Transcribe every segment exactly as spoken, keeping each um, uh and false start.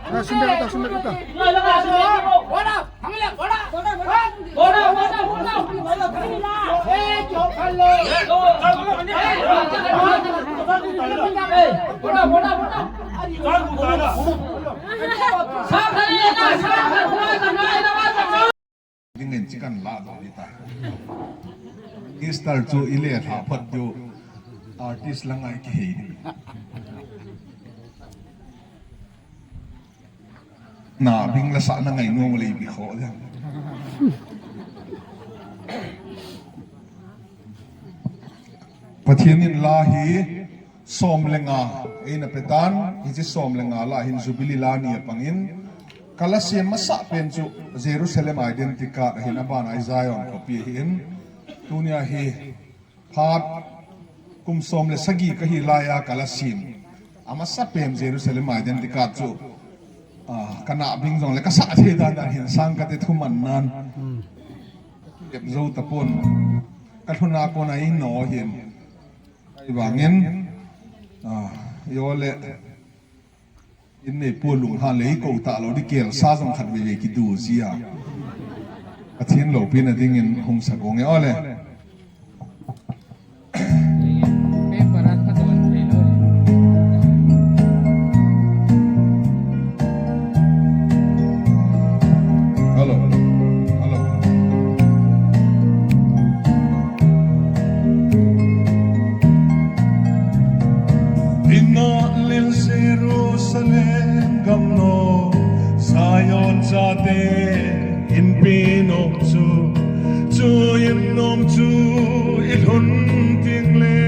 Na, sum bia kata, sum bia kata. Dingin chikan la do ni ta. Easter chu ile tha phat chu artist la ngai kihei ding. Na bing la sa na ngai nuam le bi kho jang. Pathian in la hi som le nga eina petan, hiche som le nga la hin Jubilee la ni apangin, kala sem masa pen chu Jerusalem Identity Card ahin, abana hi Zion khopi ahin, tunia hi phat kum som le sagi kahi laiya kala sem amasa pen Jerusalem Identity Card chu, ah, kana bing jong le kasa thei dan dan hin sang kate thuman nan. Kep zo tapon. Ka lhuna kona ino hin. Ahivangin, ah, yo le, in nei pu lunghan le ko ta lo di kel sa jong khat veve kidu jia. Pathian loupina dingin hung sa kong e ole. Hello. Hello. Ina lil Jerusalem gam no, Zion chate inpi nom chu, chu in nom chu i lhun ding le,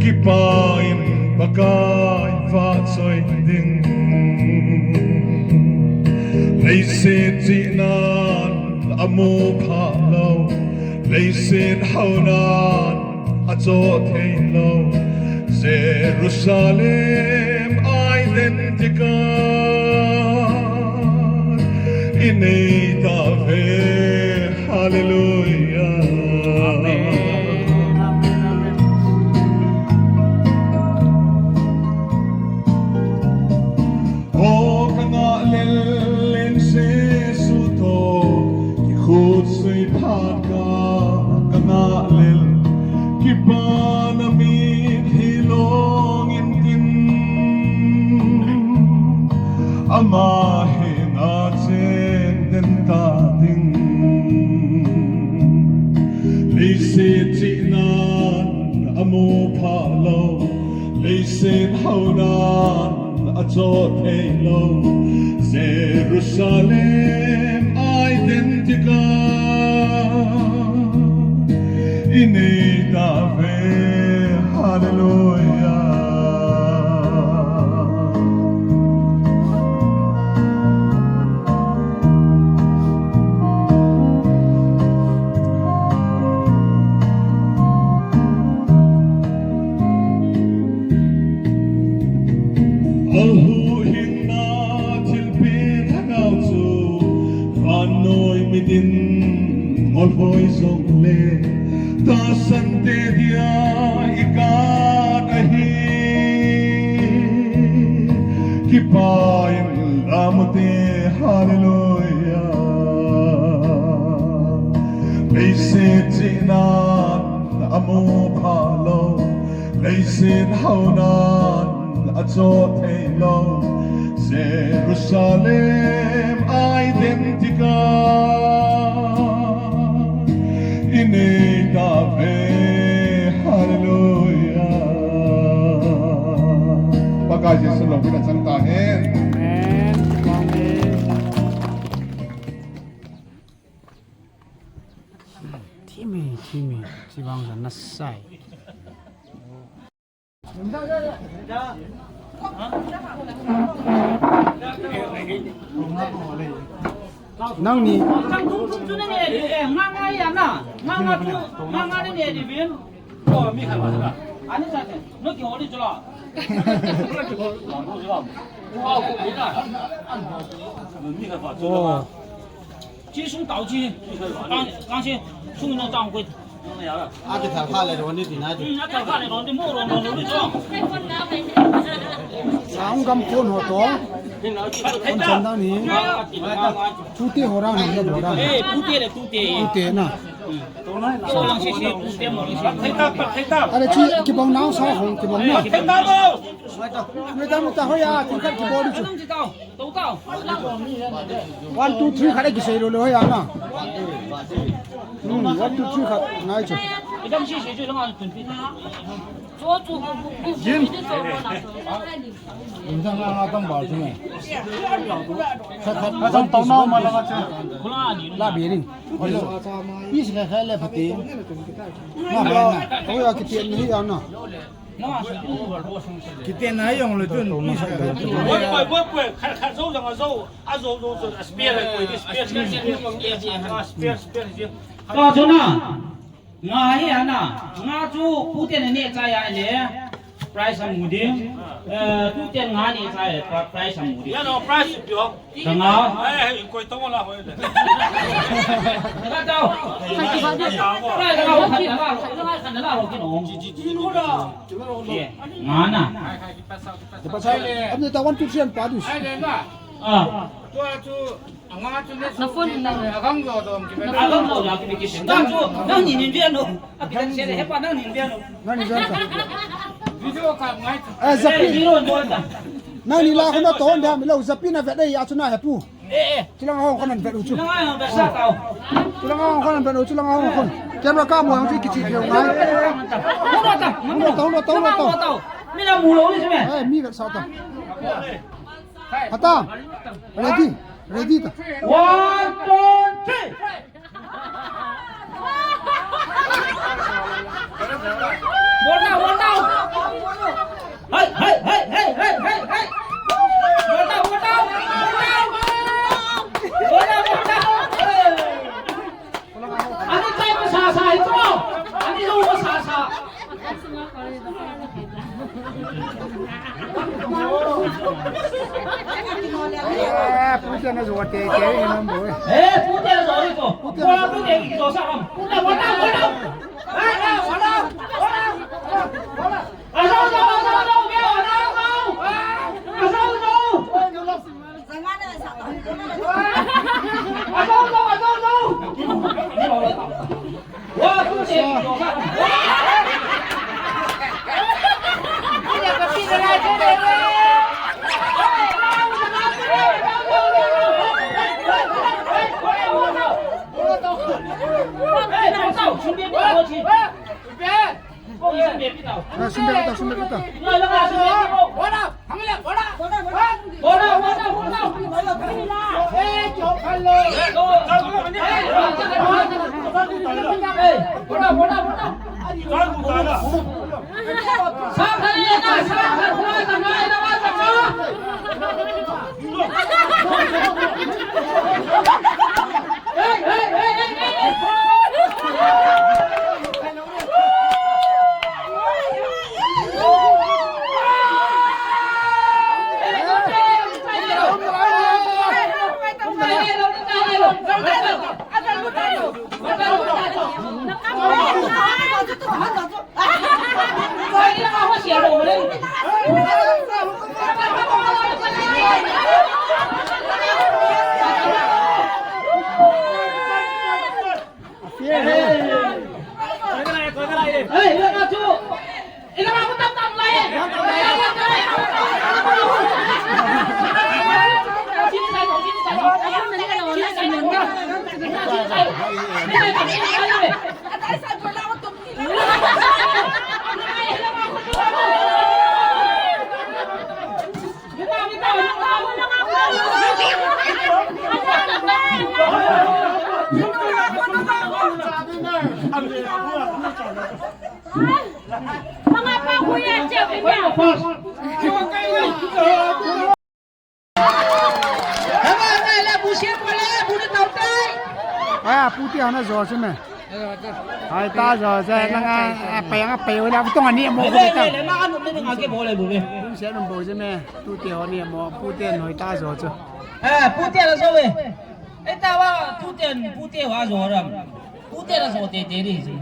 kipa in Pakai vahchoi ding. Leiset chihnan amu pha lou, leiset haunan acho thei lou, Jerusalem Identity Card i nei tauve. Hallelujah. Amen. Amen. Amen. O ka ngah lel in Jesu toh kikhut sui phat ka, ka ngah lel, kipana mitlhi long in tin, ama henga cheng den ta ding. Leiset chihnan amu pha lou, leiset haunan acho thei lou, Jerusalem Identity Card i nei tauve. Hallelujah. Ahuhhingna thilpeh lhagao chu vannoi mitin ngol hoi jongle, tahsan te dia i card ahi. Kipa in la mu te, hallelujah. Leiset chihnan amu pha lou, leiset haunan acho thei lou, Jerusalem Identity Card i nei tauve. Hallelujah. Pakai Jesu loupina chang tahen. Amen. Amen. Thimi, thimi, chibang jan nasai. Nangni. Oh. Chi sung tao chi. Kang, kang chi. Sung no tang kui. A kithal kha le ro ni ti na ti. A thal kha le ro ni mo ro ro ni cho. Sa ung gam kon ho to. Kon chan dan ni. Pute ho ra ni ho ra. Eh, pute le pute. Pute na. Mo lang si si, pute mo lang si. Are chi kibang nau sa ho kibang na. Mai ta mai ta ho ya, kin khat kibol di chu. One, two, three khat kisei lou lou ya na. Hmm, one, two, three khat ngai chu. Jin. Jin jang na na tang ba chu ne. Khat khat khat tau na ma la ma chu. La bi ring. Pi se khat khat le phati. Na na. Oi, a kiti ni ya na. Kiti na jong le chun. Boi, boi, boi, boi. Khat, khat zo jong a zo. A zo, zo, zo. A spare, boi, spare, spare, spare. A spare, spare, spare. Ka chuna. Nga hi ana. Nga chu pute na ne cha ya le. Prize amu ding. Eh, pute nga ne cha ya, pri-, prize amu ding. Ya no, prize pio. Tanga. Ai, ai, koi tong la hoi le. Tanga tao. Ai, tanga ho, tanga ho, tanga ho, tanga ho, kin ong. Ji, ji, ji, ji. Ye, ngana. Apne ta one, two, three and pa dus. Ah. Na phone na. Agang lo ya ki ki. Nang chu, nang ni nin vian no. Apitan se he pa nang nin vian no. Nang ni vian ta. Video ka ngai. Eh, zapi. Video no ta. Nang ni la ko na ton da mi lo zapi na ve dei a chu na he pu. Eh, eh. Chulang hong khon an vet u chu. Chulang hong vet sa tao. Chulang hong khon an vet u, chulang hong khon. Camera ka mo hong chu kichi theu ngai. Mo mo ta, mo mo ta, mo mo ta, mo mo ta. Mi la mu lo ni se me. Eh, mi vet sa ta. Hata. Ready, ready ta. One, two, three. Bol down, bol down. Hey, hey, hey. Bol down, bol down, bol down. Bol down, bol down. Hey. Ani tai pa sa sa ito. Ani lo pa sa sa. Eh, pute na zo te, te, ina mo. Eh, pute na zo ko. Pute na zo. Pute na zo sa ram. Pute, pute, pute. Azo, azo, azo, azo, azo, azo. Azo, azo. Sumbe kita, sumbe kita. Aya, pute hana jo chu me. Hai ta jo, ja na nga, a pai nga pai wala, bu tong ani mo ko ta. Le, le, le, na anu le nga ke bole bu be. Kum se no bo je me, pute ho ni mo, pute noi ta jo chu. Eh, pute la jo we. Ei ta wa, pute, pute wa jo ram. Ute na so te te ri si.